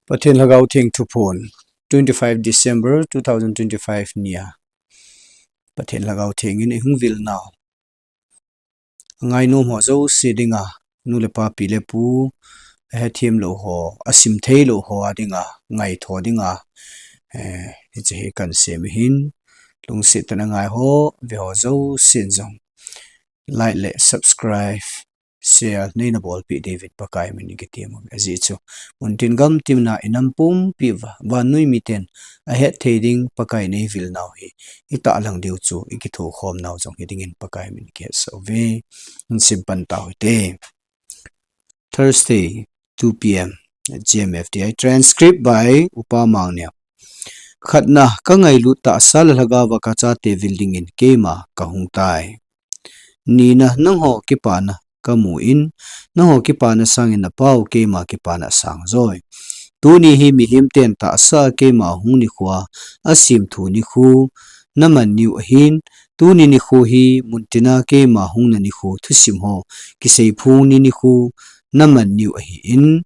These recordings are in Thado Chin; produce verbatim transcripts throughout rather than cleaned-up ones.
Pathen Lhagao Theng Thuphon, twenty-five December two thousand twenty-five nia. Pathen Lhagao Theng in ihung vil nau. Ngainom ho jouse dinga, nu le pa, pi le pu, ahethem lou ho, asim thei lou ho a dinga, ngaitho dinga, eh, hiche hi kan sem ahin, lungset tah in angai ho, ve ho jousen jong like le subscribe, share neina bolpeh diuvin Pakai min in kitem uve. Ajeh chu, muntin gamtin a inam pumpi uva, vannoi miten ahet thei ding Pakai in eivil nau hi, itahlang diu chu, ikithokhom nau jong hiding in Pakai min in kihetsah uve. Hin simpan tau hite. Thursday, two P M, G M F D I, transcript by Upa Mangniam. Khatna, ka ngailut tahsa le lhagao va ka chate vil dingin keima ka hung tai. Nina, nangho kipana ka mu in, nangho kipana sangin na pau keima kipana asang joi. Tuni hi mihem ten tahsa keima hung nikho a, asim thu nikho, na man niu ahin, tuni nikho hi muntina keima hungna nikho thusim ho kiseiphong ni nikho na man niu ahin,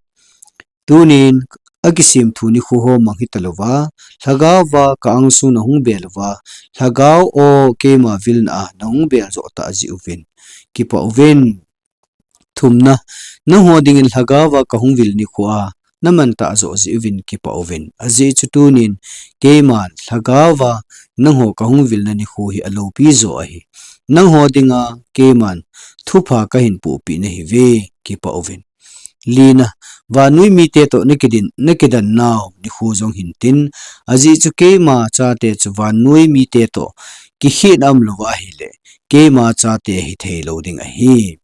tunin akisim thu nikho ho mang hita louva, lhagao va ka angsung na hung bel uva, lhagao o keima vilna a na hung bel joh tah jeh uvin, kipah uvin. Thumna, nangho dingin lhagao va ka hung vil nikho a, na man tah joh jeh uvin kipah uvin. Ajeh chu tunin, keiman lhagao va nangho ka hung vilna nikho hi aloupi joh ahi. Nangho dinga keiman thupha ka hin pohpeh nahiuve, kipah uvin. Lina, vannoi mite toh na kidin, na kidan nau nikho jong hintin, ajeh chu keima chate chu vannoi mite toh kikhen aum louva ahile, keima chate hithei lou ding ahi.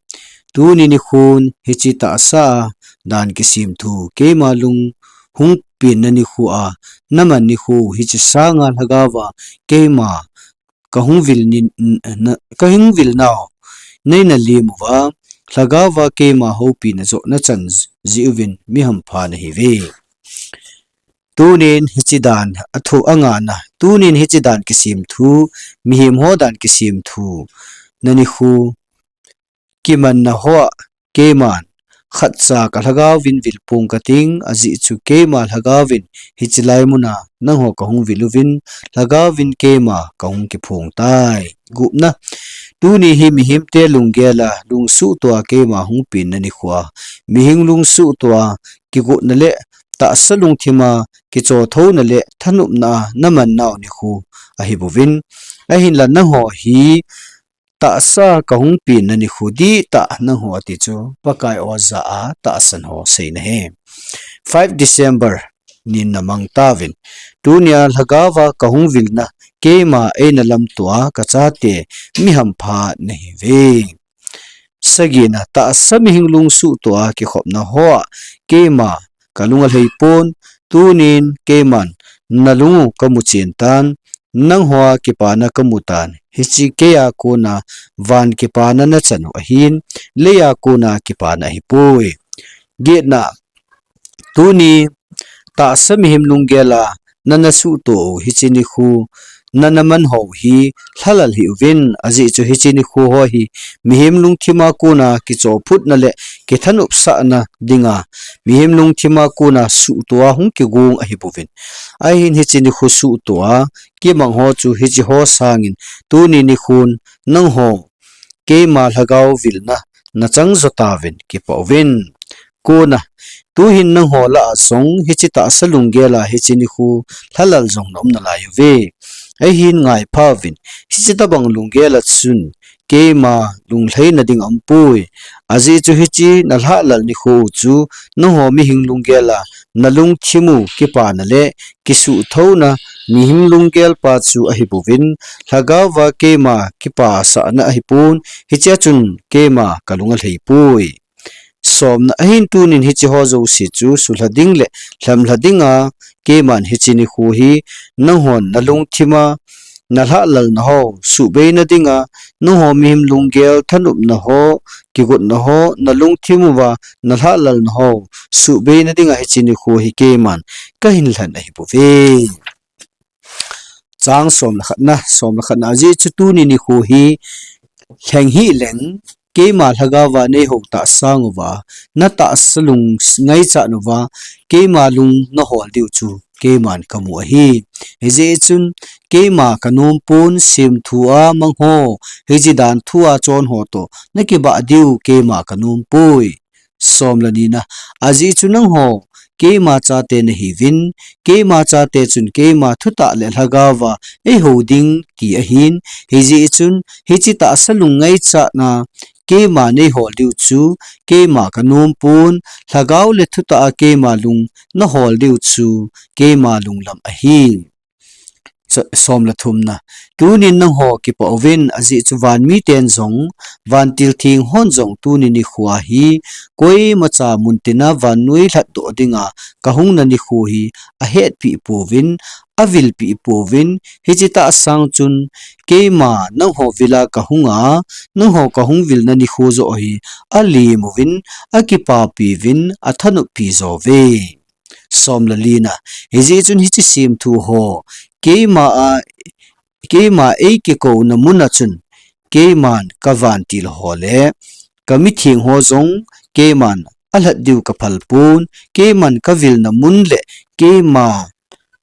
Tuni nikhon hiche tahsa a dan kisem thu, keima lung hung penna nikho a, na man nikho, hiche sanga lhagao va keima ka hung vil ni, n-, na, ka hung vil nau neina lem uva, lhagao va keima houpina joh na chan jeh uvin mi hampha nahiuve. Tunin hiche dan a thu angana, tunin hiche dan kisem thu, mihem ho dan kisem thu, na nikho kimanna hoa keiman khatcha ka lhagao vin vil pong kating, ajeh chu keima lhagao vin hiche lai muna nangho ka hung vil uvin, lhagao vin keima ka hung kiphong tai. Gupna, tuni hi mihemte lunggel a lungsuhtoh a keima hung penna nikho a, mihem lungsuhtoh a kigotna le tahsa lungthim a kichothouna le thanopna a na man nau nikho ahi bouvin. Ahinla nangho hi tahsa ka hung penna nikho dihtah nangho ati chu Pakai o jah a tahsan ho seina ahi. Five December nin na mang tauvin. Tunia lhagao va ka hung vilna keima eina lamto a ka chate mi hampha nahiuve. Sagina, tahsa mihem lungsuhtoh a kikhopna hoa keima ka lung alhai pon, tunin keiman na lung u ka mu chen tan, nangho a kipana ka mu tan, hiche kei a kona van kipana na chan u ahin, lei a kona kipana ahipoi. Getna, tuni tahsa mihem lunggel a na na suhtoh u hiche nikho na na man ho hi lhalal hih uvin, ajeh chu hiche nikho ho hi mihem lungthim a kona kichophutna le kithanopsahna dinga, mihem lungthim a kona suhtoh a hung kigong ahi bouvin. Ahin hiche nikho suhtoh a kimang ho chu hiche ho sangin tuni nikhon nangho keima lhagao vilna na chang jo tauvin, kipah uvin. Kona, tuhin nangho lah a jong hiche tahsa lunggel a hiche nikho lhalal jong na um nalai uve. Ahin ngaipha uvin, hiche tobang lunggel a chun keima lunglhaina ding aumpoi. Ajeh chu hiche na lhalal nikho u chu nangho mihem lunggel a na lungthim u kipana le kisuhthouna mihem lunggel pa chu ahi bouvin, lhagao va keima kipasahna ahi pon, hichea chun keima ka lung alhai poi. Somna, ahin tunin hiche ho jouse chu sulha ding le lhamlha dinga keiman hiche nikho hi nanghon na lungthim a na lhalalna ho suhbeina dinga, nangho mihem lunggel thanopna ho, kigotna ho, na lungthim uva na lhalalna ho suhbeina dinga hiche nikho hi keiman ka hin lhen ahi bouve. Chang som le khatna, som le khatna, ajeh chu tuni nikho hi lheng hih leng keima lhagaova neihou tahsa uva, natahsa lung ngaichat uva, keima lung nahol diu chu keiman kamu ahi. Hijeh chun, keima kanom pon, semthua mang ho, hiche dan thua chon ho toh nakibah diu keima kanom poi. Somle nina, ajeh chu nangho keima chate nahiuvin, keima chate chun keima thutah le lhagaova eihou ding ti ahin, hijeh chun hiche tahsa lung ngaichatna keima neihol diu chu keima kanom pon, lhagao le thutah a keima lung nahol diu chu keima lunglam ahi. Somle thumna, tunin nangho kipah uvin, ajeh chu van miten jong, vantil theng hon jong tuni nikhoa hi koimacha muntina vannoi lhatdoh dinga kahungna nikho hi ahetpeh pouvin, avilpeh pouvin, hiche tahsa chun keima nangho vila kahunga, nangho kahung vilna nikho joh hi alem uvin, akipapi uvin, athanoppi jo uve. Somle lina, hijeh chun hiche semthu ho keima a, keima eikikouna muna chun keiman kavantil ho le kamitheng ho jong keiman alhat diu kaphal pon, keiman kavilna mun le keima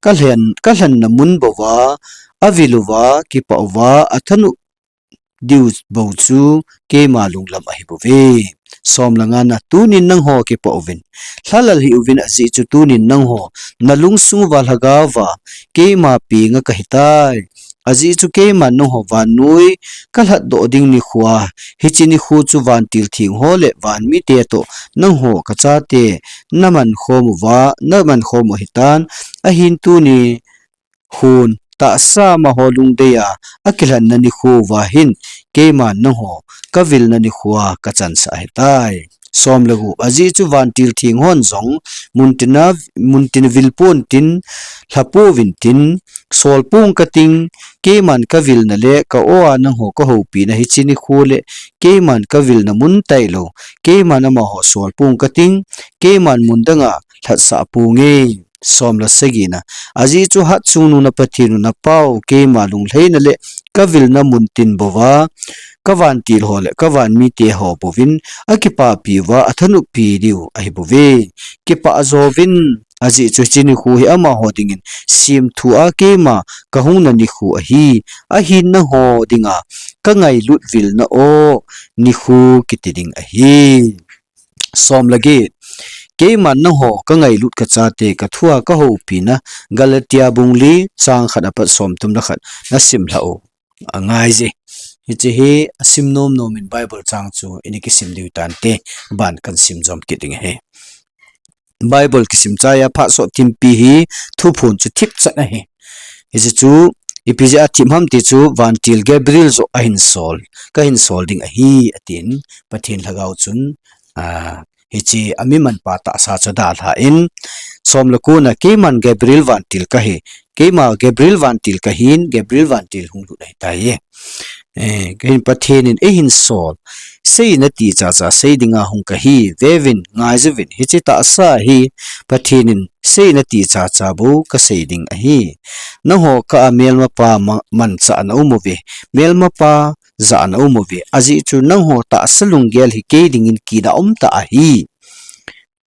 kalhen, kalhenna mun bouva avil uva, kipah uva, athanop diu bou chu keima lunglam ahibouve. Somle ngana, tunin nangho kipah uvin, lhalal hih uvin, ajeh chu tunin nangho nalungsung uva lhagaova keima penga kahitai. Ajeh chu keiman nangho vannoi kalhatdoh ding nikhoa, hiche nikho chu vantil theng ho le van mite toh nangho kachate namankhom uva, namankhom u ahitan, ahin tuni hun tahsa amaho lungdei a akilhenna nikho uva hin keiman nangho kavilna nikhoa kachansah ahitai. Somle gup, ajeh chu vantil theng hon jong muntina, muntin vil pontin, lha pouvin tin, sol pong kating, keiman kavilna le ka-o a nangho kahoupina hiche nikho le keiman kavilna mun tailou, keiman amaho sol pong kating, keiman mun danga lhatsah ponge. Somle sagina, ajeh chu Hatchungnung na Pathen u napao keima lunglhaina le kavilna muntin bouva kavantil ho le kavan mite ho bouvin akipapi uva athanoppi diu ahibouve. Kipah jouvin, ajeh chu hiche nikho hi amaho dingin semthua keima kahungna nikho ahi, ahin nangho dinga kangailut vilna o nikho kiti ding ahi. Somle get, keiman nangho kangailut kachate kathua kahoupina, Galatia bung li chang khat apat somthum le khat nasim lhah u angaije. Hiche hi asim nomnom in Bible chang chu ina kisim diu tante, ban kahin sim jom kit ding ahi. Bible kisim chai a phat sot thimpi hi thuphon chu thipchan ahi. Hiche chu ipi jeh a thip ham ti chu vantil Gabriel joh ahin sol, kahin sol ding ahi, atin Pathen lhagao chun, a, hiche amimanpa tahsa chu adalha in, somle kona, keiman Gabriel vantil kahi, keima Gabriel vantil kahin, Gabriel vantil hung lut ahitai. Eh, kahin Pathen in eihin sol, seina tichacha sei dinga hung kahi, veuvin, ngaijuvin, hiche tahsa hi Pathen in seina tichacha bou kasei ding ahi. Nangho kah a melmapa ma-, manchah ana um uve, melmapa jah ana um uve, ajeh chu nangho tahsa lunggel hi kei dingin kidah umtah ahi.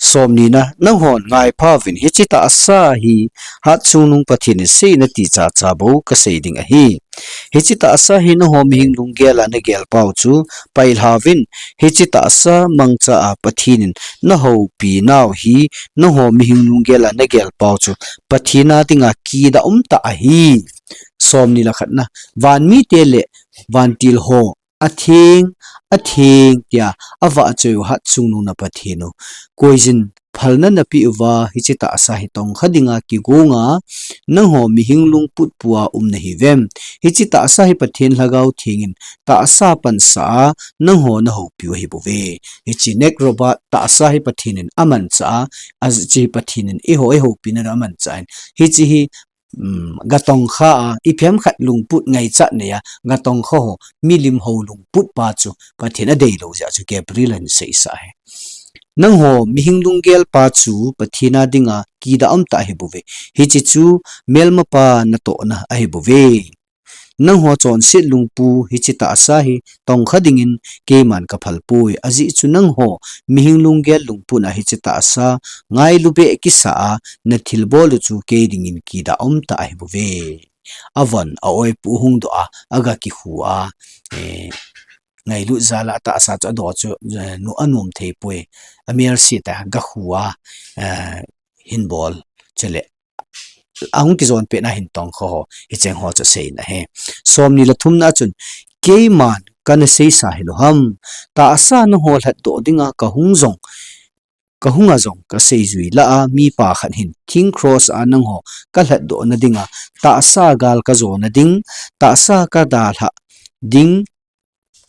Somnina, nanghon ngaiphauvin, hiche tahsa hi Hatchungnung Pathen in seina tichacha bou kasei ding ahi. Hiche tahsa hi nangho mihem lunggel a nagel pau chu pailhauvin, hiche tahsa mangcha a Pathen in nahoupi nau hi nangho mihem lunggel a nagel pau chu Pathen a dinga kidah umtah ahi. Somni le khatna, van mite le vantil ho, atheng, atheng, tia avahchoi u Hatchungnung na Pathen u, koijin phalna napeh uva, hiche tahsa hi tongkha dinga kigonga, nangho mihem lungput pua um nahiuvem? Hiche tahsa hi Pathen Lhagao Theng in tahsa pansah a nangho nahoupiu ahibouve. Hiche Neck Robert tahsa hi Pathen in amanchah a, hiche hi Pathen in eiho, eihoupina amanchah in, hiche hi um, gatongkha a, iphem khat lungput ngaichat neiya, gatongkha ho, milim ho lungput pa chu Pathen adeilou jeh a chu Gabriel ahin seisah ahi. Nangho mihem lunggel pa chu Pathen a dinga kidah umtah ahibouve. Hiche chu melmapa natohna ahibouve. nangho chonset lungpu hiche tahsa hi tongkha dingin keiman kaphal poi. Ajeh chu nangho mihing lunggel lungput a hiche tahsa ngailu beh kisa a nathilbol u chu kei dingin kidah umtah ahi bouve. Avon a oipu hung doh a, aga kikhu a, eh, ngailut jal a tahsa chu adoh chu, eh, nu anom thei poi. Amel se ta gakhu a, eh, hinbol. Chule ahung kijon pet na hin tongkha ho, hicheng ho chu asei na ahi. Somni le thumna chun, keiman kana seisa hilou ham, tahsa nangho lhatdoh dinga kahung jong, kahunga jong kaseijui lah a, mipa khat hin thing cross a nangho kalhatdoh na dinga, tahsa gal kajona ding, tahsa kadalhah ding,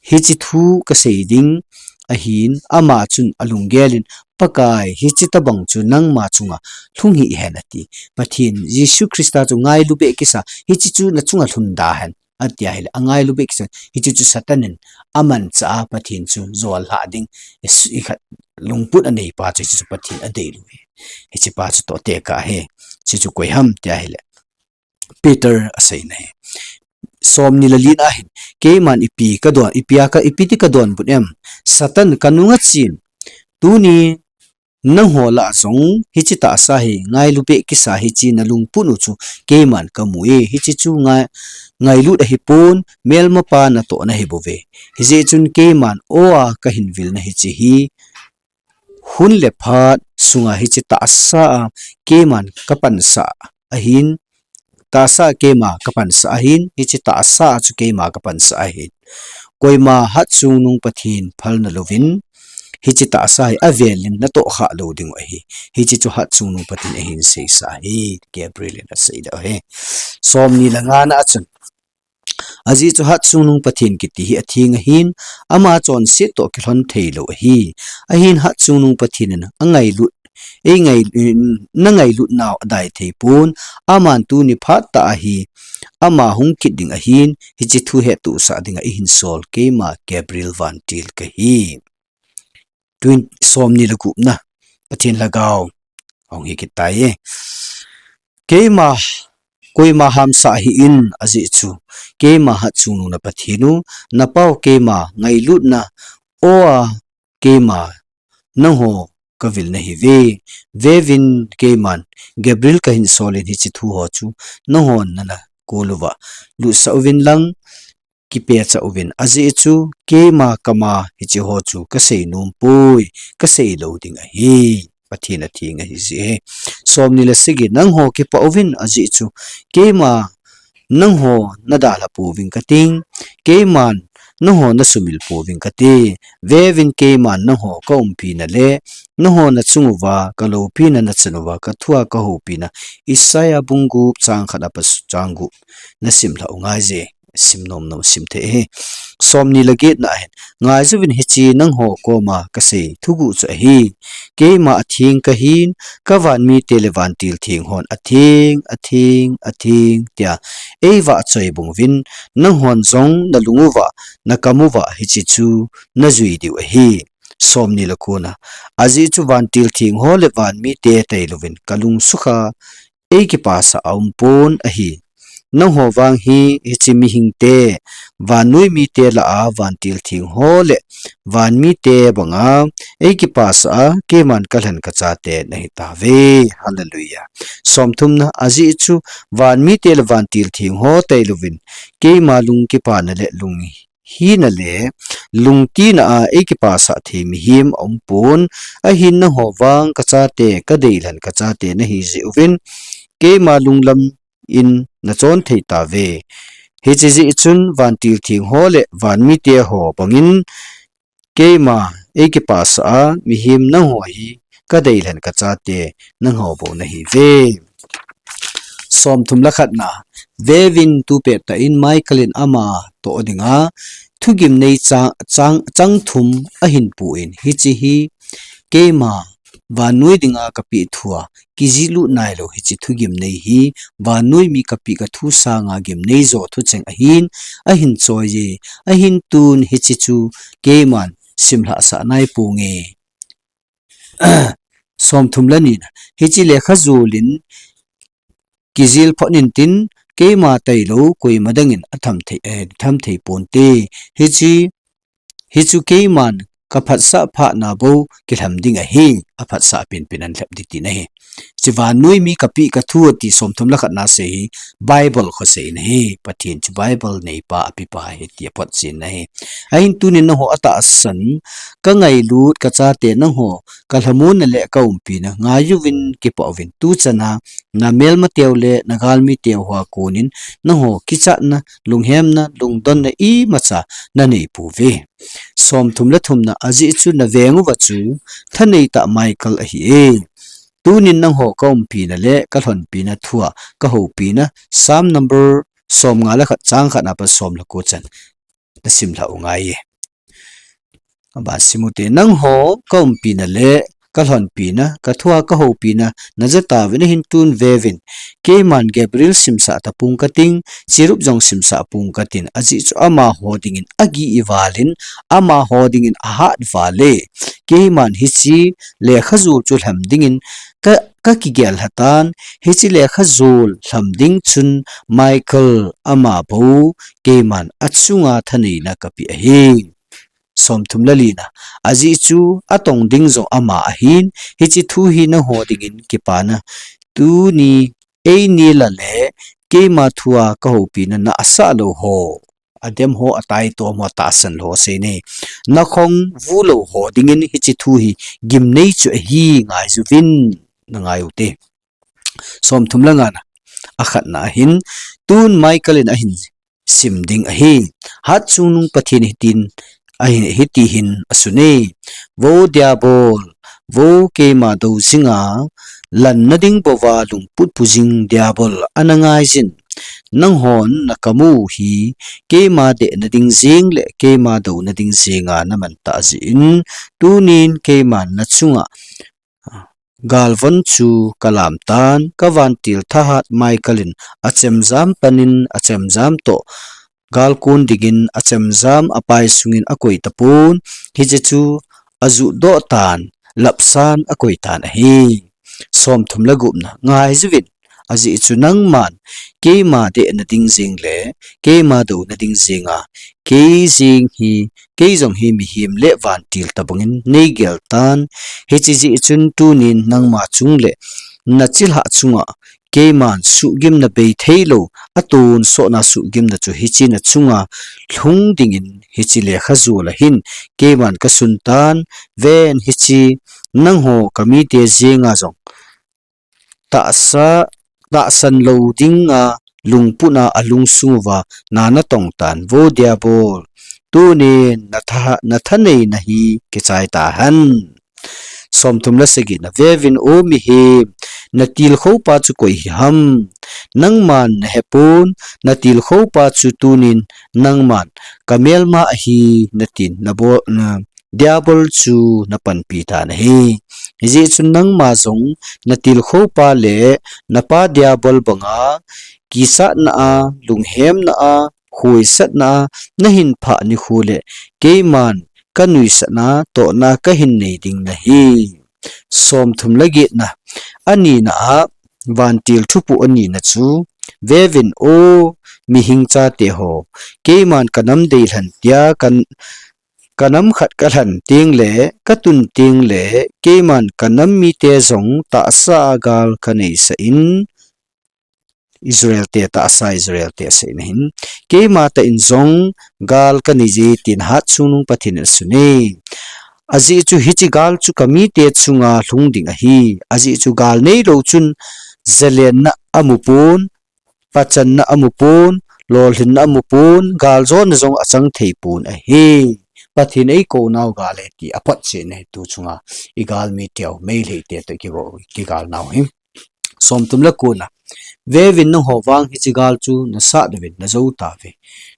hiche thu kasei ding ahin, ama chun alunggel in, Pakai, hiche tabang chu nangma chunga lhung hih hen, ati. Pathen Jesu Christa chu ngailu beh kisa, hiche chu nachunga lhung da hen, ati ahile, angailu beh kisa, hiche chu Satan in amanchah a Pathen chu jol lhah ding, i su-, ikhat lungput anei pa chu, hiche chu Pathen adeilou ahi. Hiche pa chu toh tekah ahi. Hiche chu koi ham ti ahile, Peter asei na ahi. Somni le lina hin, keiman ipi kadon, ipi a ka, ipi ti kadonbut em? Satan kanunga chen. Tuni nangho lah a jong hiche tahsa hi ngailu beh kisa hiche nalungput u chu keiman kamu e. Hiche chu ngai, ngailut ahipon, melmapa natohna ahi bouve. Hijeh chun keiman o a kahin vilna hiche hi, hun le phat sunga hiche tahsa a keiman kapansah ahin, tahsa a keima kapansah ahin, hiche tahsa a chu keima kapansah ahin. Koima hatchungnung Pathen phalna louvin, hiche tahsa hi avel in natoh khah lou ding u ahi. Hiche chu hatchungnung Pathen ahin seisa ahi, Gabriel in asei doh ahi. Somni le ngana chun, ajeh chu hatchungnung Pathen kiti hi atheng ahin, ama chonset toh kilhon thei lou ahi. Ahin hatchungnung Pathen in angailut, ei ngai, nangailut nau adai thei pon, aman tuni phat tah a hi ama hung kit ding ahin, hiche thu hettohsah dinga eihin sol keima Gabriel vantil kahi. Tun somni le gupna, Pathen lhagao ahung hi kit tai e. Keima, koima hamsah hih in, ajeh chu keima hatchungnung na Pathen u, napao keima ngailutna o a keima nangho kavil nahiuve. Veuvin, keiman Gabriel kahin sol in hiche thu ho chu nanghon nana kol uva lutsah uvin lang, kipehcha uvin, ajeh chu keima kama hiche ho chu kasei nom poi, kasei lou ding ahi. Pathen atheng ahi jeh e. Somni le sagi, nangho kipah uvin, ajeh chu keima nangho nadalha pouving kati, keiman nangho nasumil pouving kati. Veuvin, keiman nangho kaumpi na le nangho nachung uva, kaloupina nachan uva, kathua kahoupina, Isaiah bung gup chang khat a pat chang gup nasim lhah u ngai je. Sim nom nom sim thei ahi. Somni le getna hin, ngai jouvin, hiche nangho koma kasei thuguh chu ahi. Keima atheng kahin, kavan mite le vantil theng hon atheng, atheng, atheng tia eivahchoi bung uvin, nanghon jong nalung uva, nakam uva hiche chu najui diu ahi. Somni le kona, ajeh chu vantil theng ho le van mite tailouvin kalung sukha eikipasah a um pon ahi. Nangho vang hi hiche mihingte, vannoi mite lah a vantil theng ho le van mite banga eikipasah a, keiman kalhen kachate nahitauve. Hallelujah. Somthumna, ajeh chu van mite le vantil theng ho tailouvin keima lung kipana le lung hina le lungtina a eikipasah thei mihem aum pon, ahin nangho vang kachate, kadeilhen kachate nahi jeh uvin, keima lunglam in nachon thei tauve. Hiche jeh chun vantil theng ho le van mite ho bangin keima eikipasah a, mihem nangho hi kadeilhen kachate nangho bou nahiuve. Somthum le khatna, veuvin, tupettah in Michael in ama toh dinga thugimnei chang, chang, chang thum ahin pu in, hiche hi keima vannoi dinga kapeh thua kijihlut nailou, hiche thugimnei hi vannoi mi kapeh kathu sanga gimnei jo thucheng ahin, ahin choi e, ahin tun hiche chu keiman simlhah sah nai ponge. Somthum le nina, hiche lekha jol in kijil phot intin, keima tailou koima dangin atham thei, eh, tham thei ponte. Hichu, hichu keiman kaphatsah phat na bou kilham ding ahi, aphatsah penpen in lhep ding tina ahi. Hichu vannoi mi kapeh kathu ati somthum le khat na sei hi, Bible khosei na ahi, Pathen chu Bible neipa apipa ahi ti aphotchen na ahi. Ahin tunin nangho atahsan, kangailut kachate nangho, kalhamonna le kaumpina, ngai uvin kipah uvin tuchan a, namelmateu le nagalmiteu hoa konin, nangho kichatna, lunghemna, lungdonna imacha nanei pouve. Somthum le thumna, ajeh chu naveng uva chu, thanei tah Michael ahi e. Tunin nangho kaumpina le kalhonpina thua, kahoupina, Psalm number somnga le khat chang khat na pat som le ko chan. Nasim lha u ngai e. Aban sim ute, nangho kaumpina le kalhonpina, kathua kahoupina, naja tauvin ahin tun veuvin. Keiman Gabriel simsah tapong kating, Cherub jong simsah pong katin, ajeh chu amaho dingin agih ivalin, amaho dingin ahat vale. Keiman hiche lekhajol chu lham dingin ka, kakigel lhatan, hiche lekhajol lham ding chun Michael ama bou keiman achunga thaneina kapeh ahi. Somthum le lina, ajeh chu atong ding jong ama ahin, hiche thu hi nangho dingin kipana. Tuni eini la le keima thua kahoupina nahsah lou ho, adem ho, ataitom ho, tahsan lou ho sei ne. Nakhong vu lou ho dingin hiche thu hi gimnei chu ahi, ngai uvin, nangai ute. Somthum le ngana, akhatna ahin, tun Michael in ahin sim ding ahi. Hatchungnung Pathen hitin, ahin, hiti hin asun e. Vo Diabol, vo keima dou jinga, lanna ding bouva lungput pu jing Diabol, ana ngaijin. Nanghon nakamu hi, keima dehna ding jeng le keima douna ding jenga naman tah jeh in, tunin keiman nachunga galvon chu kalam tan, kavantil thahat Michael in achemjam panin achemjam toh, galkon dingin achemjam apai sungin akoi tapon, hiche chu ajuh doh tan, lapsan akoi tan ahi. Somthum le gupna, ngai uvin, ajeh chu nangman keima dehna ding jeng le keima douna ding jenga, kei jeng hi, kei jong hi mihem le vantil tabangin neigel tan, hiche jeh chun tunin nangma chung le nachilhah chunga keiman suhgimna bei theilou, atonsotna suhgimna chu hiche nachunga lhung dingin hiche lekhajol a hin keiman kasun tan, ven hiche nangho kamite jenga jong tahsa, tahsan lou dinga lungput a alungsung uva na natong tan, vo Diabol. Tunin natha, nathaneina hi kichai tahen. Somthum le sagina, veuvin o mihem, natilkhou pa chu koi hiham? Nangman nahepon, natilkhou pa chu tunin nangman kamelma ahi, natin, nabo, na, Diabol chu napanpi tan ahi. Hijeh chun nangma jong natilkhou pa le napa Diabol banga kichatna a, lunghemna a, khoisatna a, nahin phah nikho le keiman kanuisatna tohna kahin nei ding nahi. Somthum le getna, anina a, vantil thupu anina chu, veuvin o mihing chate ho, keiman kanam deilhen tia, kan, kanam khat kalhen teng le, katun teng le, keiman kanam mite jong tahsa a gal kaneisah in, Israel te, tahsa Israel te asei na hin, keima tah in jong gal kanei je, tin Hatchungnung Pathen in asun e. Ajeh chu hiche gal chu kamite chunga lhung ding ahi. Ajeh chu gal neilou chun jalenna amu pon, pachanna amu pon, lolhinna amu pon, galjona jong achang thei pon ahi. Pathen eikou nau gal e ti aphotchen ahi tu chunga. Igalmi teu, Meitei te toh kigo, kigal nau hi. Somthum le kona. Veuvin nangho vang hiche gal chu nasat uvin najou tauve.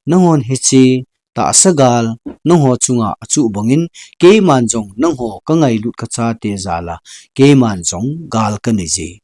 Nanghon hiche tahsa gal nangho chunga achuh bangin keiman jong nangho kangailut kachate jal a keiman jong gal kanei je.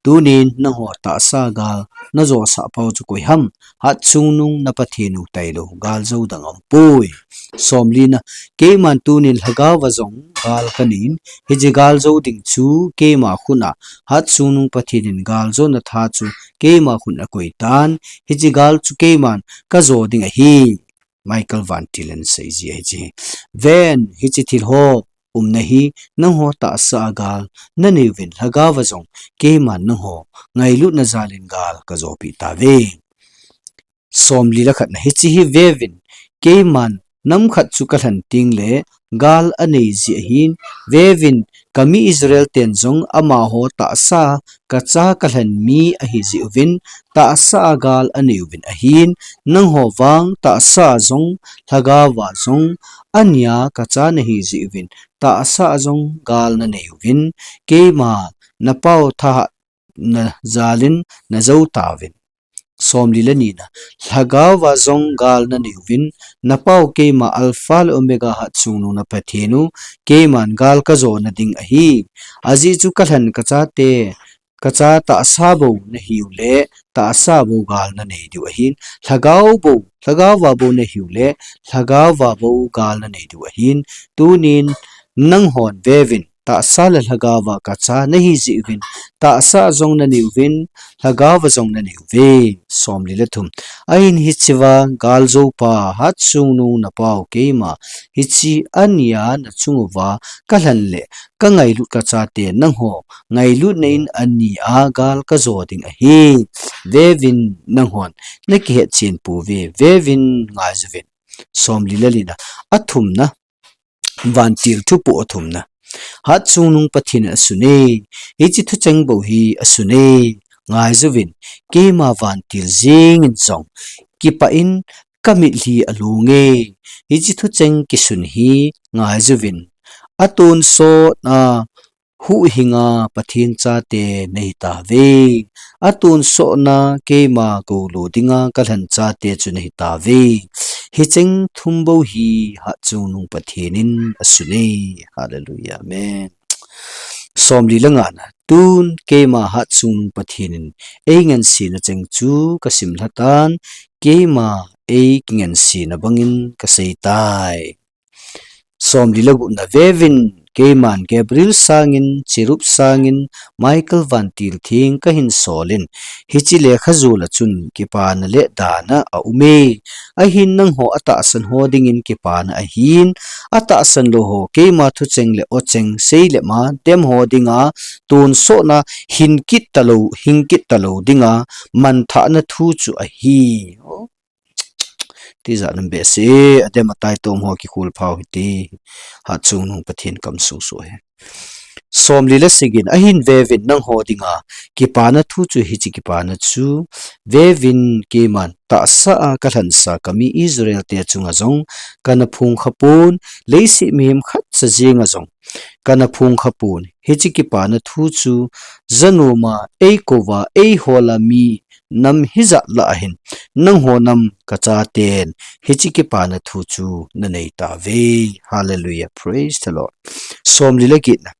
Tunin nangho tahsa gal najosah pau chu koi ham? Hatchungnung na Pathen u tailou, gal jou dang aumpoi. Somlina, keiman tunin lhagao a jong gal kanei in, hiche gal jou ding chu keima khut a, Hatchungnung Pathen in gal jona tha chu keima khut a akoi tan, hiche gal chu keiman kajo ding ahi. Michael Vantil in asei ji ahi hiche. Ven, hiche thil ho umna hi nangho tahsa a gal nanei uvin, lhagao a jong keiman nangho ngailutna jalin gal kajopi tauve. Somli le khatna, hiche hi veuvin, keiman nam khat chu kalhen teng le gal anei ji ahin, veuvin, kami Israel ten jong amaho tahsa kacha kalhen mi ahi ji uvin, tahsa a gal anei uvin ahin, nangho vang tahsa a jong lhagao a jong ania kacha nahi ji uvin, tahsa a jong gal nanei uvin, keima napao thahatna jalin najou tauvin. Somli le nina, lhagao a jong gal nanei uvin, napao keima Alpha le Omega Hatchungnung na Pathen u, keiman gal kajona ding ahi. Ajeh chu kalhen kachate, kacha tahsa bou nahiu le, tahsa bou gal nanei diu ahin, lhagao bou, lhagao a bou nahiu le, lhagao a bou gal nanei diu ahin, tunin nanghon veuvin, tahsa le lhagao a kacha nahi ji uvin, tahsa a jong nanei uvin, lhagao a jong nanei uve. Somli le thum. Ahin hichea gal joupa Hatchungnung napao keima, hiche ania nachung uva kalhen le kangailut kachate nangho ngailutna in ania gal kajo ding ahi. Veuvin, nanghon nakihet chen pouve, veuvin, ngai jouvin. Somli le lina. Athumna, Vantil thupoh athumna. Hatchungnung Pathen in asun e, hiche thucheng bou hi asun e, ngai jouvin, keima vantil jengin jong kipah in kamitlhi along e, hiche thucheng kisun hi ngai jouvin, atonsot a huhhinga Pathen chate nahi tauve. Atonsot na keima koulou dinga kalhen chate chu nahi tauve. Hicheng thum bou hi Hatchungnung Pathen in asun e. Hallelujah. Amen. Somli le ngana. Tun keima Hatchungnung Pathen in eingansena cheng chu kasim lhatan, keima eikingansena bangin kasei tai. Somli le gupna. Veuvin, keiman Gabriel sangin, Cherub sangin, Michael vantil theng kahin solin, hiche lekha jol a chun kipana le dana aum e. Ahin nangho atahsan ho dingin kipana ahin, atahsan lou ho keima thucheng le ocheng, sei le ma, dem ho dinga tonsot na hing kit talou, hing kit talou dinga manthahna thu chu ahi. Tijat nam behseh e, adem atai tom ho kikhol phau hite. Hatchungnung Pathen kamsung soh e. Somli le sagi na. Ahin veuvin, nangho dinga kipana thu chu hiche kipana chu, veuvin, keiman tahsa a kalhensa kami Israel te chunga jong kana phongkha pon, leiset mihem khatcha jenga jong kana phongkha pon. Hiche kipana thu chu, janom a eikou va, eihol a mi nam hijat lah a hin, nangho nam kachaten hiche kipana thu chu nanei tauve. Hallelujah. Praise the Lord. Somli le get na.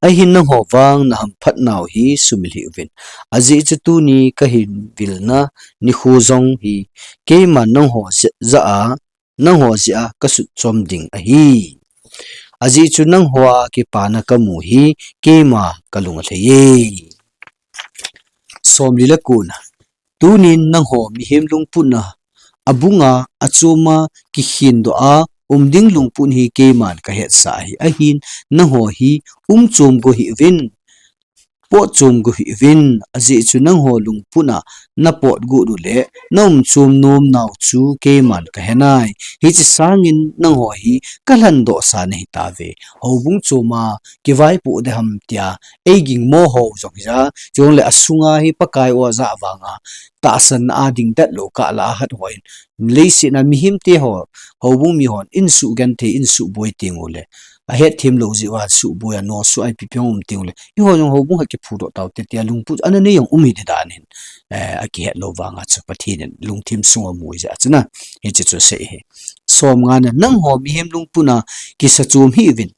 Ahin nangho vang nahamphat nau hi sumil hih uvin. Ajeh chu tuni kahin vilna nikho jong hi, keiman nangho jah a, nangho jeh a kasut chom ding ahi. Ajeh chu nangho a kipana kamu hi keima kalung alhai e. Somli le ko na. Tunin nangho mihem lungput na abunga, achoma, kikhendoh a um ding lungput hi keiman kahetsah ahi. Ahin nangho hi umchom go hih uvin, potchom go hih uvin, ajeh chu nangho lungput a napot go u le, naumchom nom nau chu keiman kahe nai. Hiche sangin nangho hi kalhendoh sa nahi tauve. Houbung choma kivaipoh ding ham tia eiging mo ho jong hija, chule asunga hi Pakai o ajah vanga tahsan a ding det lou kah lah a khat hon, leiset a mihem te ho, houbung mi hon insuh genthei, insuh boi teng u le, ahet them lou jeh uva suh boi a nosuh a ipi pi um teng u le, eiho jong houbung khat kiphudoh tau te tia lungput ana nei jong um hi ti dan hin, eh, akihet lou vanga chu Pathen in lungthim sunga mu jeh a chu na, hiche chu asei hi. Som nga na. Nangho mihem lungput a kisa chom hih uvin.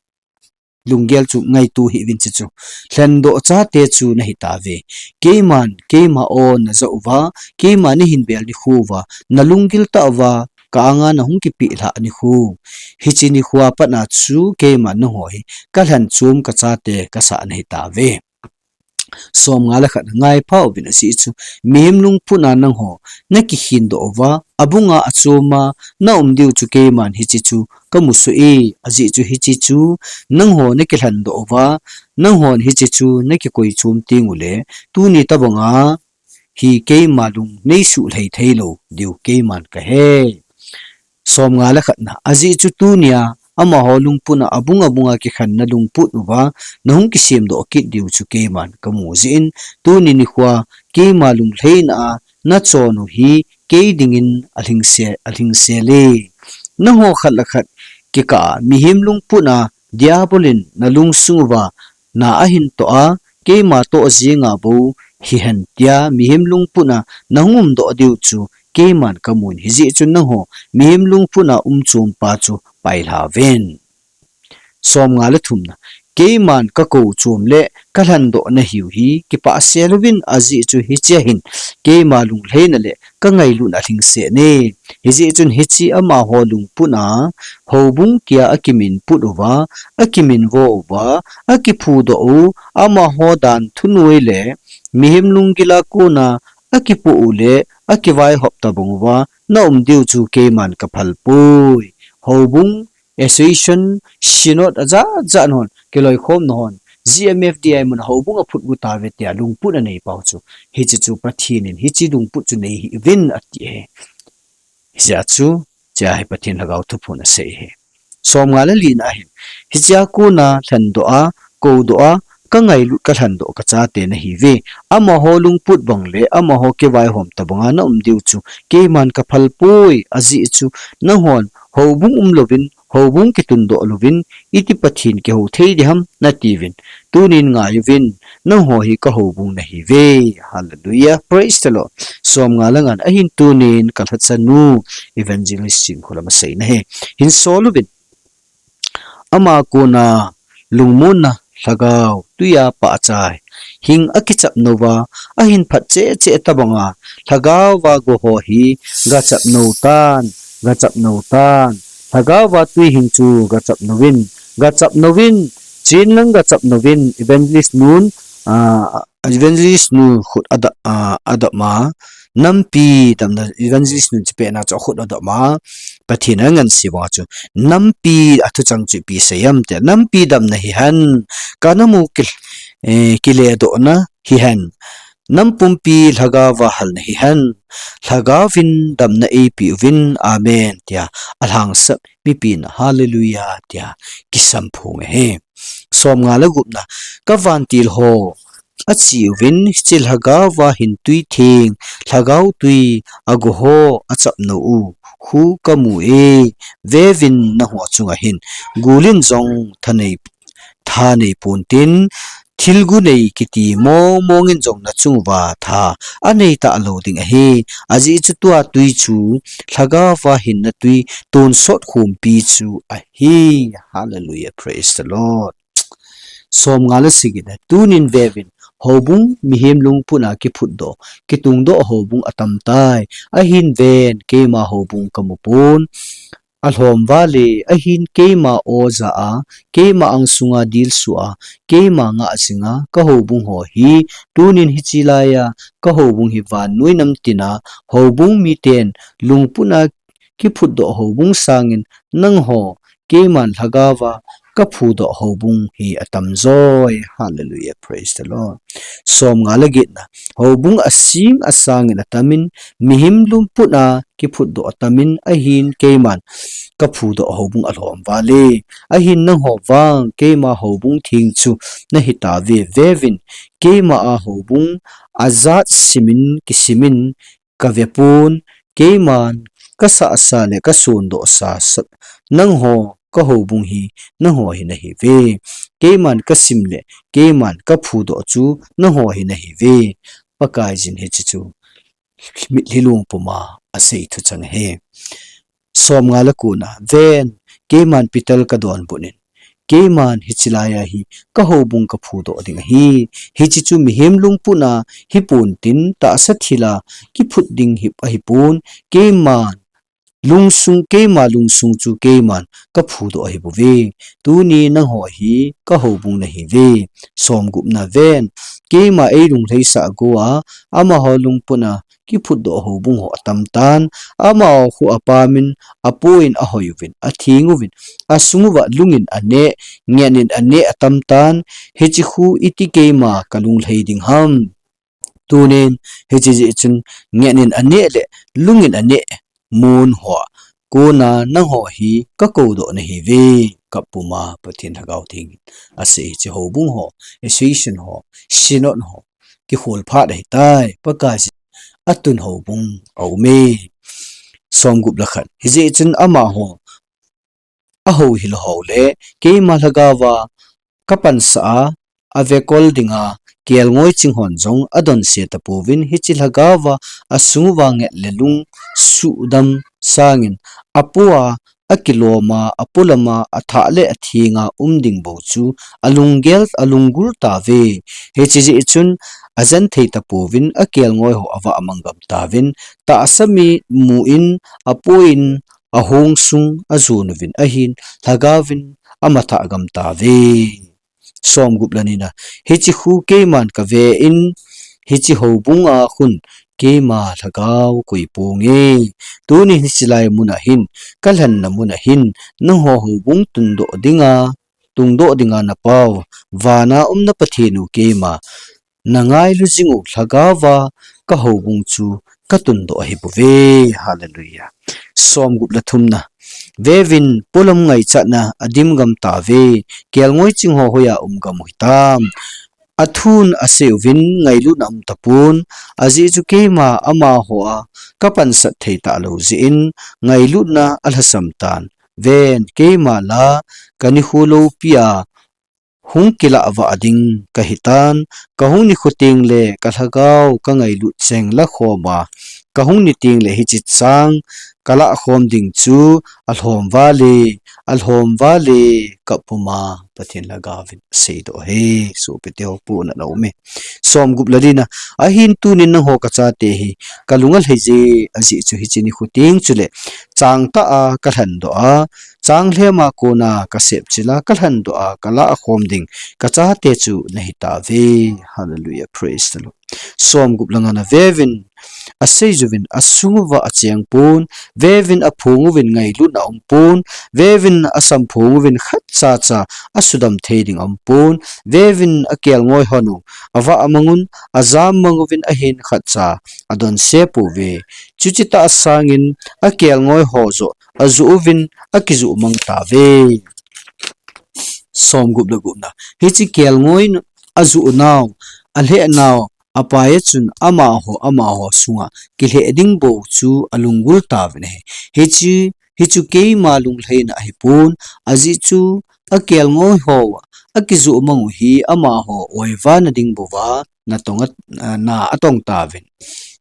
lunggel chu ngaito hih uvin hiche chu. Lhendoh chate chu nahi tauve. Keiman, keima o naja uva, keima nahin bel nikho uva, nalunggil tah uva, ka anga nahung kipeh lhah nikho. Hiche nikho a pat a chu keiman nangho hi kalhen chom kachate kasah nahi tauve. Somnga le khat, ngaipha uvin ajeh chu mihem lungput a nangho nakikhin doh uva, abunga achoma naum diu chu keiman hiche chu kamu soh e, ajeh chu hiche chu nangho nakilhen doh uva, nanghon hiche chu nakikoi chom teng uleh, tuni tobanga hi keima lung neisuh lhai thei lou diu keiman kahe. Somnga le khatna, ajeh chu tunia amaho lungput a abung abunga kikhenna lungput uva nahung kisem doh kit diu chu keiman kamu jeh in, tuni nikho a keima lunglhaina a nachon u hi kei dingin alhingse, alhingse le. Nangho khat le khat kikah a mihem lungput a Diabol in nalungsung uva na ahin toh a, keima toh jenga bou hihen tia mihem lungput a nahung um doh diu chu keiman kamun, hijeh chun nangho mihem lungput a um chom pa chu pailha uvin. Somnga le thumna, keiman kakou chom le kalhen doh nahiu hi kipah sel uvin, ajeh chu hiche a hin keima lunglhaina le kangailutna alhingse e. Hijeh chun hiche amaho lungput a houbung kia akimin put uva, akimin vo uva, akiphu doh u, amaho dan thunoi le mihem lunggil a kona akipoh u le akivaihop tabang uva naum diu chu keiman kaphal poi. Houbung, association, synod ajat jat hon, kiloikhomna hon, G M F D I mun a houbung aphut got tauve tia lungput anei pau chu, hiche chu Pathen in hiche lungput chu nei hih uvin ati ahi. Hijeh a chu, hiche a hi Pathen Lhagao Thuphon asei ahi. Somnga le lina hin, hiche a kona lhendoh a, koudoh a, kangailut kalhendoh kachate nahiuve. Amaho lungput bang le amaho kivaihom tabang a naum diu chu keiman kaphal poi, ajeh chu nanghon houbung um louvin, houbung kitundoh louvin, iti Pathen kihou thei diham natiuvin. Tunin ngai uvin, nangho hi kahoubung nahiuve. Hallelujah. Praise the Lord. Somnga le nga na hin tunin kalhachanu Evangelist Chinkholam aseina ahi. Hinsol uvin, ama kona lungmonna lhagao twi a pah achai, hing akichap nouva, ahin phat cheh cheh tabanga lhagao a go ho hi gachap nou tan, gachap nou tan. Lhagao a twi hing chu gachap nouvin, gachap nouvin, chin lang gachap nouvin, Evangelist nun, ah, Evangelist nu khut ada, ah, adom a, nampi damna, Evangelist nun chu pehna chu akhut adom a, Pathen angansei banga chu, nampi athuchang chu ipi seiyam tia, nampi damna hihen, kanamu kil-, eh, kiledohna hihen, nampumpi lhagao a halna hihen, lhagaovin damna eipeuvin, amen, tia alhangsap mipin, hallelujah, tia kisamphong ahi. Somnga le gupna, kavantil ho acheuvin, hiche lhagao a hin twi theng, lhagao twi a go ho achap nou u, khu kamu e, veuvin nangho chunga hin, gul in jong thanei, thanei pontin, thilgu nei kiti mong mong in jong nachung uva tha anei talou ding ahi, ajeh chu tua twi chu lhagao a hinna twi tonsot khompi chu ahi. Hallelujah, praise the Lord. Somnga le sagi na, tunin veuvin, houbung mihem lungput a kiphutdoh, kitungdoh houbung atam tai, ahin ven, keima houbung kamu pon, alhom vale, ahin keima o ja a, keima angsunga dilsu a, keima ngah jinga kahoubung ho hi, tunin hiche laiya kahoubung hi vannoi namtina houbung miten lungput a kiphutdoh houbung sangin nangho keiman lhagao a kaphudoh houbung hi atamjoi. Hallelujah, praise the Lord. Somnga le getna, houbung asing asangin atamin, mihem lungput a kiphutdoh atamin, ahin keiman kaphudoh houbung alhom vale, ahin nangho vang keima houbung theng chu nahi tauve, veuvin, keima a houbung ajat simin kisimin kave pon, keiman kasahsa le kasondohsa sa, nangho kahoubung hi nangho hi nahiuve. Keiman kasim le keiman kaphudoh chu nangho hi nahiuve. Pakaiyin hiche chu mitlhi lungpum a asei thuchang ahi. Somnga le kona, ven, keiman Peter kadonbut in, keiman hiche laiya hi ka houbung ka phudoh ding ahi. Hiche chu mihem lungput a hipon tin tahsa thil a kiphut ding hi ahipon, keiman lungsung, keima lungsung chu keiman ka phudoh ahibouve. Tuni nangho hi ka houbung nahiuve. Somgupna ven, keima eilunglhaisah gou a, amaho lungput a kiphutdoh houbung ho atam tan, amaho khu apamin, apoin, ahoiyuvin, athenguvin, asung uva lungin aneh, ngetnin aneh atam tan, hiche khu iti keima ka lunglhai ding ham. Tunin, hiche jeh chun ngetnin aneh le lungin aneh mun hoa kona nangho hi ka koudoh nahiuve. Kap puma Pathen Lhagao Theng in asei, hiche houbung ho, association ho, synod ho, kikhol phat ahitai, Pakai jin atun houbung aume. Somgup le khat. Hijeh chun amaho, ahouhil ho le keima lhagaova ka pansah a, avekol dinga kelngoi ching hon jong adonse tapouvin, hiche lhagaova asung uva nget le lung suhdam sangin apoa, akiloma, apolama, athah le athenga um ding bou chu alunggel, alunggul tauve. Hiche jeh chun ajen thei tapouvin, akelngoi ho avah mang gam tauvin, tahsa mi mu in, apoin, ahong sung ajon uvin, ahin lhagaovin amathah gam tauve. Somgup le nina. Hiche khu keiman kave in, hiche houbung a khun keima lhagao koi ponge. Tuni hiche lai mun ahin, kalhenna mun ahin, nangho houbung tundoh dinga, tungdoh dinga napao, vana um na Pathen u keima nangailu jing u lhagaova ka houbung chu katundoh ahibouve. Hallelujah. Somgup le thumna. Veuvin, polam ngaichatna adim gam tauve, kelngoi ching ho hoiya um gam u hitam. Athun asei uvin ngailutna um tapon, ajeh chu keima amaho a ka pansat thei talou jeh in ngailutna alhasam tan. Ven, keima la ka nikho loupia hung kilah vah ding kahitan, kahung nikho teng le ka lhagao ka ngailut cheng la khom a, kahung ni teng le hiche chang kalah khom ding chu alhom vale, alhom vale, kap puma Pathen Lhagaovin aseidoh e. Sopite ho, pona naume. Somgup le lina. Ahin tunin nangho kachate hi kalung alhai je, ajeh chu hiche nikho teng chule changtah a kalhendoh a, changlhem a kona kasepchil a kalhendoh a kalah khom ding kachate chu nahitauve. Hallelujah, praise the Lord. Somgup le ngana. Veuvin, asei uvin asung uva acheng pon, veuvin aphong uvin ngailutna um pon, veuvin asamphong uvin khatcha cha asudam thei ding um pon, veuvin akelngoi hon u avah mang un, ajam mang uvin ahin khatcha adonse pouve. Chuche tah sangin akelngoi ho joh ajoh uvin akijoh mang tauve. Somgup le gupna. Hiche kelngoi ajoh nau, alheh nau, apai a chun amaho, amaho sunga kilheh ding bou chu alunggul tauvin ahi. Hiche, hichu keima lunglhaina ahipon, ajeh chu akelngoi ho akijoh mang u hi amaho oivana ding bouva natong a, na atong tauvin.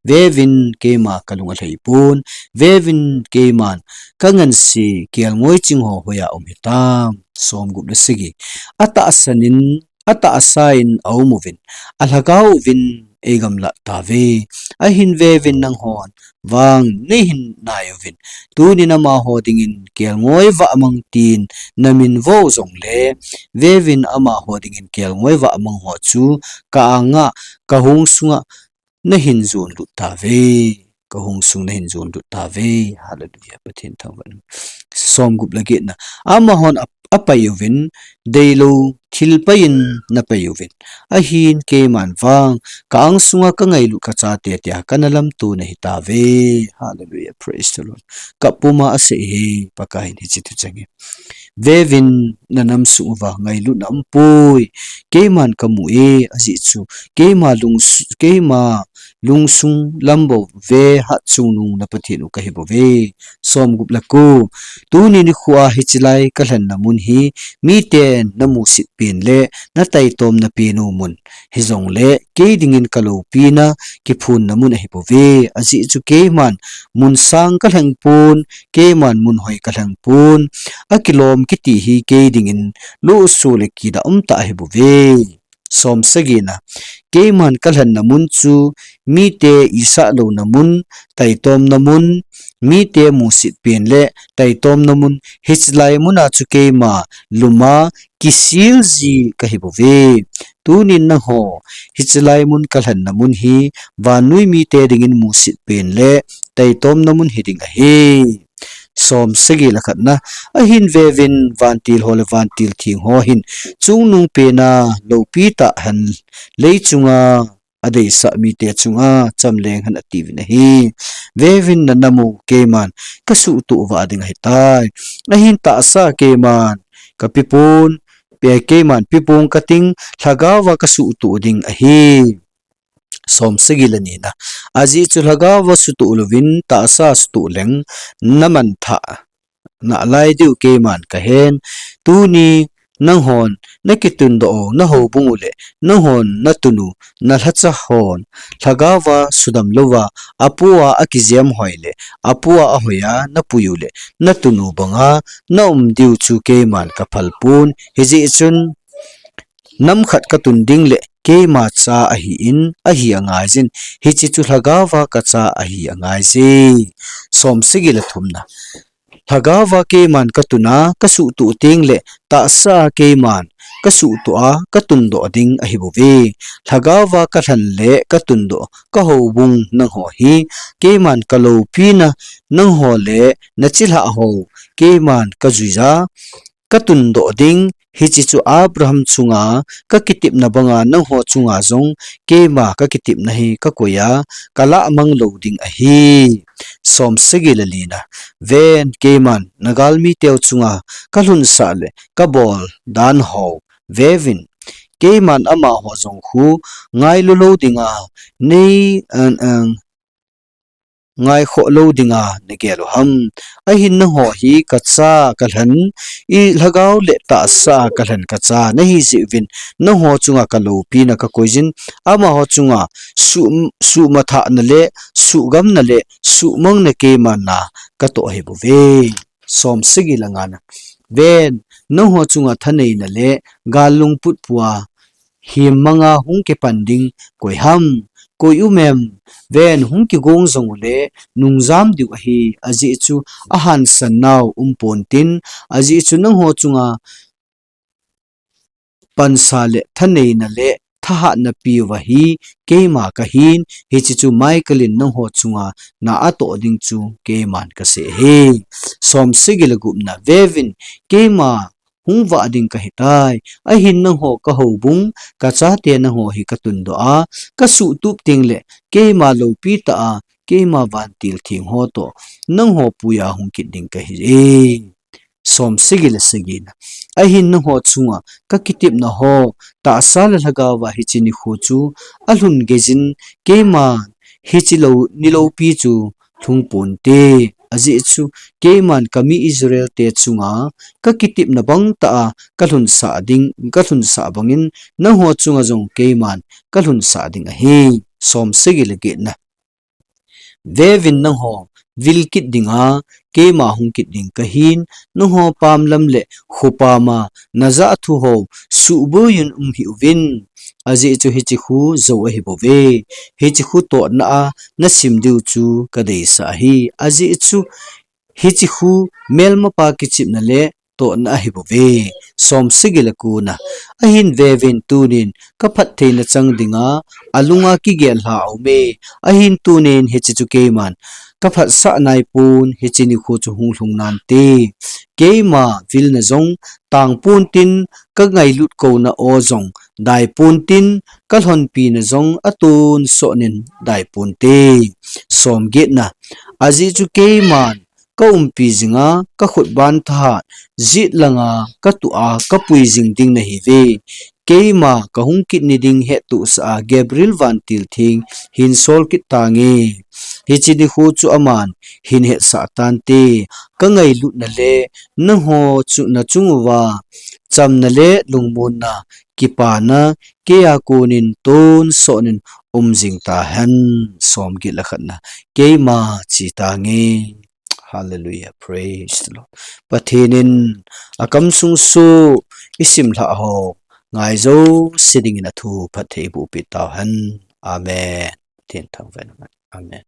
Veuvin, keima kalung alhai pon, veuvin, keiman kangansea kelngoi ching ho hoiya um hitam. Somgup le sagi. Atahsan in, atahsa in aum uvin, alhagao uvin eigamlat tauve. Ahin veuvin, nanghon vang neihin nai uvin, tunin amaho dingin kelngoi vah mang tin namin vo jongle, veuvin, amaho dingin kelngoi vah mang ho chu ka anga, kahung sunga nahin jonlut tauve. Kahung sung nahin jonlut tauve. Hallelujah. Pathen thangvah in. Somgup le getna. Amahon ap-, apai uvin, deilou thilpai in napai uvin, ahin keiman vang ka ang sunga kangailut kachate tia kana lamto nahi tauve. Hallelujah. Praise the Lord. Kap puma asei e, Pakai in hiche thu chang e. Veuvin, nanam sung uva ngailutna um poi. Keiman kamu e, ajeh chu keima lung s-, keima lungsung lam bou ve hat chungnung na Pathen u kahi bouve. Somgup le ko. Tuni nikho a hiche lai kalhenna mun hi miten namusit pen le nataitomna pen u mun hijongle kei dingin kaloupina kiphunna mun ahi bouve. Ajeh chu keiman mun sang kalheng pon, keiman mun hoi kalheng pon, akilom kiti hi kei dingin lohso le kida umtah ahi bouve. Somsagina. Keiman kalhenna mun chu mite isah louna mun, taitomna mun, mite musit pen le taitomna mun, hiche lai muna chu keima luma kisil ji kahi bouve. Tunin nangho hiche lai mun kalhenna mun hi vannoi mite dingin musit pen le taitomna mun hiding ahi. Somsagi le khatna. Ahin veuvin vantil ho le vantil theng ho hin chungnung pena loupi tah hen lei chunga adeisah mite chunga chamleng hen atiuvin ahi. Veuvin nanam u keiman kasuhtoh vah ding ahitai. Ahin tahsa keiman kapepon, pe keiman pepon kating, lhagaova kasuhtoh ding ahi. Somsagi le nina. Ajeh chu lhagaova suhtoh louvin tahsa suhtoh leng namanthah nalai diu keiman kahen. Tuni nanghon nakitundoh u nahoubung u le nanghon natun u nalhacha hon lhagaova sudam louva apoa akijem hoi le apoa ahoiya napui u le natun u banga naum diu chu keiman kaphal pon. Hijeh chun nam khat katun ding le keima cha ahin ahi angaijin, hiche chu lhagaova kacha ahi angaije. Somsagi le thumna. Lhagaova keiman katun a kasuhtoh teng le tahsa keiman kasuhtoh a katundoh ding ahi bouve. Lhagaova kalhen le katundoh kahoubung nangho hi keiman kaloupina nangho le nachilhah ho keiman kajuiya katundoh ding, hiche chu Abraham chunga kakitepna banga nangho chunga jong keima kakitepna hi kakoiya kalahmang lou ding ahi. Somsagi le lina. Ven keiman nagalmi teu chunga kalhunsah le kabol dan ho veuvin. Keiman amaho jong khu ngailu lou dinga nei an ang ngaikhoh lou dinga nagel u ham. Ahin nangho hi kacha kalhen, ilhagao le tahsa kalhen kacha nahi jeh uvin, nangho chunga kaloupina kakoijin, amaho chunga suh, suhmathahna le suhgamna le suhmangna keiman na katoh ahi bouve. Somsagi le ngana. Ven, nangho chunga thaneina le gal lungput pua hemmanga hung kipan ding koi ham, koi um em? Ven, hung kigong jong ule nungjam diu ahi, ajeh chu ahansan nau um pontin, ajeh chu nangho chunga pansa le thaneina le thahatna piuva hi keima kahin, hiche chu Michael in nangho chunga na atoh ding chu keiman kasei ahi. Somsagi le gupna. Veuvin, keima hung vah ding kahitai. Ahin nangho kahoubung, kachate nangho hi katundoh a, kasuhtup teng le keima loupi tah a, keima vantil theng ho toh nangho puiya hung kit ding kahi e. Somsagi le sagina. Ahin nangho chunga kakitepna ho, tahsa le lhagaova hiche nikho chu alhun geijin, keima hiche lou, ni loupi chu lhung ponte. Ajeh chu keiman kami Israel te chunga kakitepna bang tah a kalhunsah ding, kalhunsah bangin nangho chunga jong keiman kalhunsah ding ahi. Somsagi le getna. Veuvin, nangho vil kit dinga keima hung kit ding kahin, nangho pam lam le khopama najah thu ho suhboiyun um hih uvin. Ajeh chu hiche khu jou ahi bouve. Hiche khu totna a nasim diu chu kadeisah ahi. Ajeh chu hiche khu melmapa kichepna le totna ahi bouve. Somsagi le kona. Ahin veuvin, tunin kaphattheina chang dinga alunga kigel lha aume. Ahin tunin hiche chu keiman kaphatsah naipon, hiche nikho chu hung lhung nante. Keima vilna jong tang pontin, kangailut kouna o jong dai pontin, kalhonpina jong atonsot nin dai ponte. Somgetna. Ajeh chu keiman kaumpi jinga kakhut ban thahat jet langa katuh a kapui jing ding nahiuve. keima kahung kit ni ding hettohsah a Gabriel vantil theng hin sol kit tange. Hiche nikho chu aman hin hetsah tante, kangailutna le nangho chu nachung uva chamna le lungmonna, kipana, keiya konin tonsot in um jing tahen, som get le khatna, keima che tange. Hallelujah, praise the Lord. Pathen in akamsung soh isimlhah ho ngai jouse dingin athu phatthei eiboh peh tauhen. Amen. Pathen thangvah in. Amen.